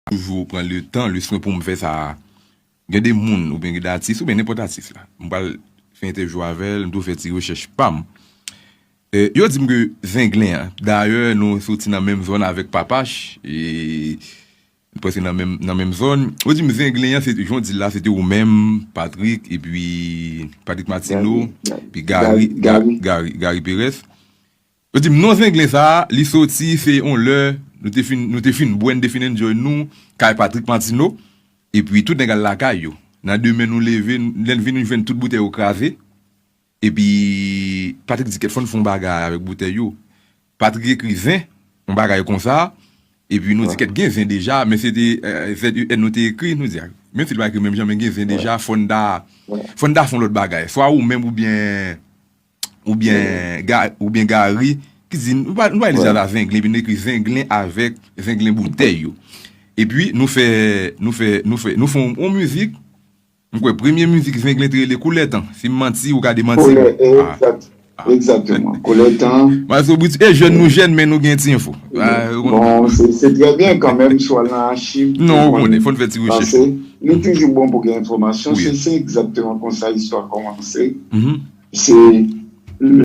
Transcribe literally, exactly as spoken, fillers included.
toujou pran le tan, le swen pou m fè sa. Gen de moun, oubyen gen de atis, oubyen nenpòt atis la. M pral fè entèvyou avè l, m tou fè ti rechèch pa m. E, yo di m ke Zenglen an, dayè, nou soti nan menm zòn avèk Papach, e, nou prèske nan menm, nan menm zòn. Yo di m Zenglen an, se, jan w di l la, se te ou menm, Patrick, epi Patrick Martino, epi Gary, Gary, Gary, Gary Perez. Yo di m non Zenglen sa a, li soti, se yon lè, nou te fin, nou te fin bwè, nou te fin enjoy nou, kay Patrick Martino, epi tout nèg al lakay yo. Nan demen nou leve, lè n vin nou jwenn tout boutèy yo kraze. Epi Patrick di kèt fò n fè yon bagay avèk boutèy yo. Patrick ekri zen, yon bagay konsa. Epi nou di kèt gen zen deja, men se te Z E N nou te ekri, nou di, menm si l pa ekri menm jan, men gen zen deja, fò n ta, fò n ta fè yon lòt bagay. Swa ou menm oubyen, oubyen, Ga- oubyen Gary, ki di, nou pa, nou pa li sa la Zenglen, epi nou ekri Zenglen avèk Zenglen boutèy yo. Epi nou fè, nou fè, nou fè, nou fè yon, yon mizik, m kwè premye mizik Zenglen te rele Koulè Tan. Si m manti, ou ka demanti m. Koulè, egzat, egzakteman. Koulè Tan. Maestro Brits, e jèn nou jèn, men nou gen ti enfo. Bon, se, se trè byen kanmenm, si w al nan achiv, non, ou konnen, fò n fè ti rechèch. Li toujou bon pou gen enfòmasyon, se, se egzakteman konsa istwa kòmanse. Se